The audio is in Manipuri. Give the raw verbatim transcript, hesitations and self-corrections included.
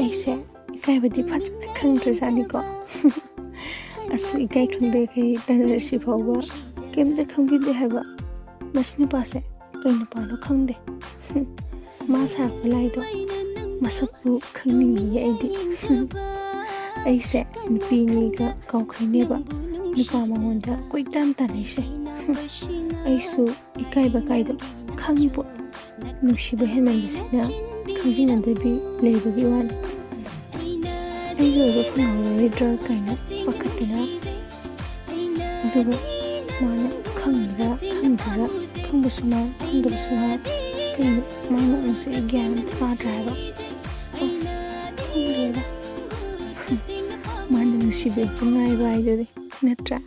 ꯑꯩꯁꯦ ꯏꯀꯥꯏꯕꯗꯤ ꯐꯖꯅ ꯈꯪꯗ꯭ꯔꯖꯥꯠꯅꯤꯀꯣ꯫ ꯑꯁꯨꯛ ꯏꯀꯥꯏ ꯈꯪꯗꯈꯩ ꯇꯟꯖꯔꯁꯤ ꯐꯥꯎꯕ ꯀꯩꯝꯇ ꯈꯪꯕꯤꯗꯦ ꯍꯥꯏꯕ꯫ ꯃꯁꯤ ꯅꯨꯄꯥꯁꯦ ꯀꯩ ꯅꯨꯄꯥꯅꯣ ꯈꯪꯗꯦ꯫ ꯃꯥ ꯁꯥꯔꯛꯄ ꯂꯥꯏꯗꯣ ꯃꯁꯛꯄꯨ ꯈꯪꯅꯤꯡꯉꯤꯌꯦ ꯑꯩꯗꯤ꯫ ꯑꯩꯁꯦ ꯅꯨꯄꯤꯅꯤꯒ ꯀꯥꯎꯈ꯭ꯔꯤꯅꯦꯕ꯫ ꯅꯨꯄꯥ ꯃꯉꯣꯟꯗ ꯀꯣꯏꯇꯥꯟ ꯇꯥꯟꯅꯩꯁꯦ꯫ ꯑꯩꯁꯨ ꯏꯀꯥꯏꯕ ꯀꯥꯏꯗꯣ ꯈꯪꯉꯤ ꯄꯣꯠꯅꯤ꯫ ꯅꯨꯡꯁꯤꯕ ꯍꯦꯟꯃꯟꯕꯁꯤꯅ ꯈꯪꯖꯤꯟꯅꯗꯕꯤ ꯂꯩꯕꯒꯤ ꯋꯥꯅꯤ꯫ ꯑꯩꯒꯤ ꯑꯣꯏꯕ ꯐꯪꯍꯧꯔꯔꯣꯏꯗ꯭ꯔꯥ ꯀꯥꯏꯅ ꯄꯥꯈꯠꯇꯅ꯫ ꯑꯗꯨꯒ ꯃꯥꯅ ꯈꯪꯉꯤꯔꯥ ꯈꯪꯗ꯭ꯔꯤꯔꯥ, ꯈꯪꯕꯁꯨ ꯃꯥ ꯈꯪꯗꯕꯁꯨ ꯃꯥ꯫ ꯀꯩꯅꯣ ꯃꯥ ꯅꯣꯛꯅꯤꯡꯁꯦ? ꯑꯩ ꯒ꯭ꯌꯥꯟ ꯑꯝꯇ ꯇꯥꯗ꯭ꯔꯦ ꯍꯥꯏꯕ꯫ ꯑꯁ, ꯈꯪꯗ꯭ꯔꯦꯗ꯫ ꯃꯥꯅ ꯅꯨꯡꯁꯤꯕꯤꯕ ꯉꯥꯏꯕ ꯍꯥꯏꯗꯨꯗꯤ ꯅꯠꯇ꯭ꯔꯥ?